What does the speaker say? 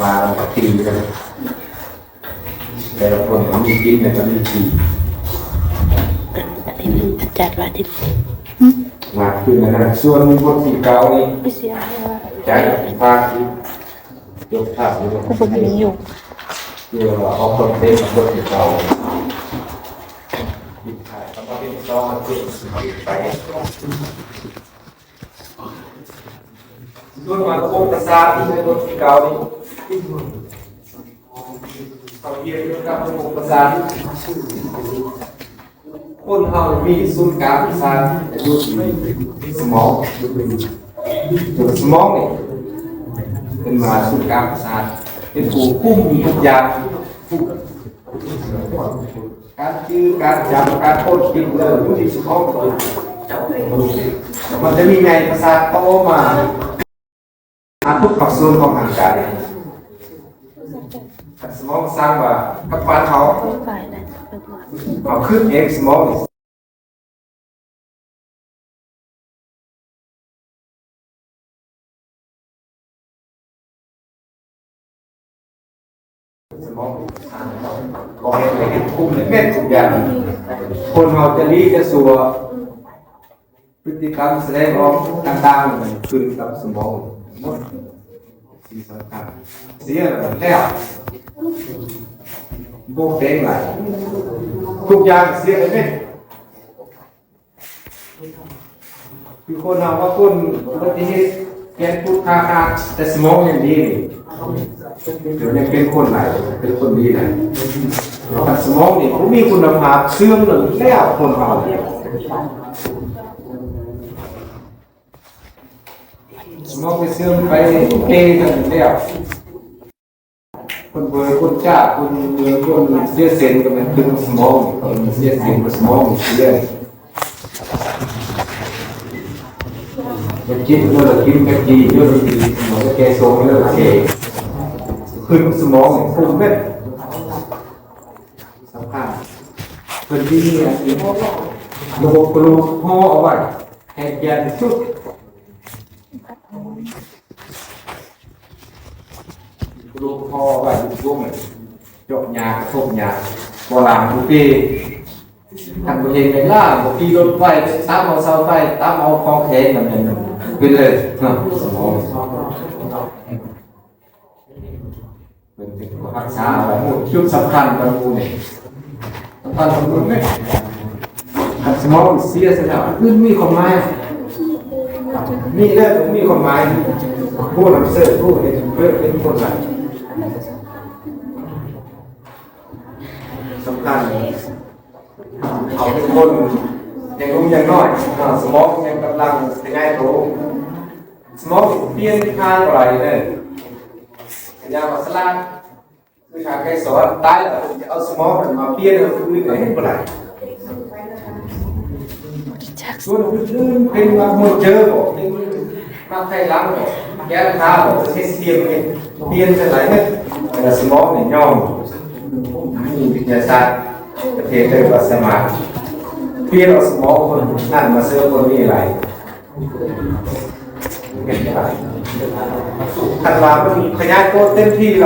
ວ່າກັນ ແຕ່ລະຄົນກໍມີກິນ ແລ້ວກໍມີຂີ່ ອັນນີ້ມັນຈັດວ່າທີ່ ມາຄືນນັ້ນ ສ່ວນບົດທີເກົ້ານີ້ ໄປເສຍໃຫ້ວ່າ ຈາກພາກທີ່ ຍົກພາບຢູ່ ກໍບໍ່ມີຢູ່ ເພື່ອອອກຄອນເທັນບົດທີເກົ້າ ຜິດພາດ ຄຳວ່າເປັນສອງ ມັນເປັນໄປ ສ່ວນມາລະບົບປະສາດທີ່ໃນບົດທີເກົ້ານີ້ ເຮົາຮຽນກ່ຽວກັບລະບົບປະສາດ ຄົນເຮົາມີສູນກາງປະສາດຢູ່ທີ່ສະໝອງ ສະໝອງນີ້ເປັນວ່າສູນກາງປະສາດ ເປັນຜູ້ຄຸມທຸກຢ່າງ ການຈື່ ການຈຳ ການຄົ້ນຄິດ ເລື່ອງຢູ່ທີ່ສະໝອງ ມັນຈະມີໃຍປະສາດຕໍ່ມາ ຫາທຸກພາກສ່ວນຂອງຮ່າງກາຍ ສະໝອງສັ່ງວ່າ ກັບບ້ານເຮົາ ເຮົາຄິດເອງ ສະໝອງ ສະໝອງ ບອກໃຫ້ເຮັດ ຄຸມເຮັດທຸກຢ່າງ ຄົນເຮົາຈະດີຈະຊົ່ວ ພຶດຕິກຳສະແດງອອກຕ່າງໆ ຂຶ້ນກັບສະໝອງໝົດ ສິ່ງສຳຄັນ ເສຍແລ້ວ ບໍ່ແປງຫຼາຍ ທຸກຢ່າງເສຍໄປເໝິດ. ຄືຄົນເຮົາວ່າຄົນອຸບັດຕິເຫດ ແຂນພຸດຂາຂາດ ແຕ່ສະໝອງຍັງດີນີ້ ດຽວນີ້ເປັນຄົນຫຼາຍ ເປັນຄົນດີຫຼາຍ ຄັນສະໝອງນີ້ບໍ່ມີຄຸນນະພາບ ເສື່ອມແລ້ວ ແລ້ວຄົນເຮົາ ສະໝອງໄປເສື່ອມໄປເກກັນແລ້ວ ຄົນເບີ ຄົນຈ້າ ຄົນເມືອງ ຄົນເສຍເສັ້ນກໍແມ່ນເປັນສະໝອງ ຄົນເສຍເສັ້ນກໍສະໝອງເສຍ ໄປກິນ ເລີກກິນໄປກີ ເລີກກິນ ສະໝອງແກ່ຊົງ ເລີກເສຍ ຂຶ້ນສະໝອງ ຄຸມເມັດ ສຳຄັນ ເພິ່ນມີອັນນີ້ ລະບົບກະດູກຫໍ່ເອົາໄວ້ ໃຫ້ແກ່ນທີ່ສຸດ ກະດູກຫໍ່ໄວ້ຢູ່ຊ່ວງນັ້ນ ເຈາະຫຍ້າ ກະທົບຫຍ້າ ບໍ່ລ້າງບໍ່ເປ ຄັນບໍ່ເຮັດແມ່ນລ້າງ ບໍ່ຂີ່ລົດໄຟ ຕຳເອົາເສົາໄຟ ຕຳເອົາຂອງແຂງ ນັ້ນແມ່ນເປັນເລີຍເນາະ ສະໝອງ ເພິ່ນເປັນຜູ້ຮັກສາເອົາໄວ້ ຈຸດສຳຄັນຂອງໝູ່ນີ້ ສຳຄັນຂອງໝູ່ນີ້ ຄັນສະໝອງເສຍຊະແລ້ວ ອື່ນມີຄວາມໝາຍ ມີແລ້ວບໍ່ມີຄວາມໝາຍ ຜູ້ນຳເສີດ ຜູ້ເຮັດເພິ່ນເປັນຄົນຫຼາຍ ສຳຄັນ ເຂົາເປັນຄົນຍັງໜຸ່ມຍັງນ້ອຍ ສະໝອງຍັງກຳລັງຂະຫຍາຍໂຕ ສະໝອງປ່ຽນທາງບໍ່ໄດ້ເດີ ກະຢ່າວ່າສະຫຼາດ ຄືທາງໄກສອນ ຕາຍແລ້ວເພິ່ນຈະເອົາສະໝອງນັ້ນມາປ່ຽນໃຫ້ຄົນອື່ນກໍເຮັດບໍ່ໄດ້ ສ່ວນອື່ນໆ ເປັນມາໂຮເຈີບໍ່ ເປັນມາໄຂ່ຫຼັງບໍ່ ແກ້ວຕາບໍ່ ເຮັດປ່ຽນ ປ່ຽນຈັ່ງໃດເນາະ ແຕ່ສະໝອງນີ້ຍອມ ມີວິທະຍາສາດປະເທດໃດກໍສາມາດປ່ຽນເອົາສະໝອງຄົນນັ້ນມາເສີມຄົນນີ້ໄດ້ ຄັນວ່າມັນຂະຫຍາຍໂຕເຕັມທີ່ແລ້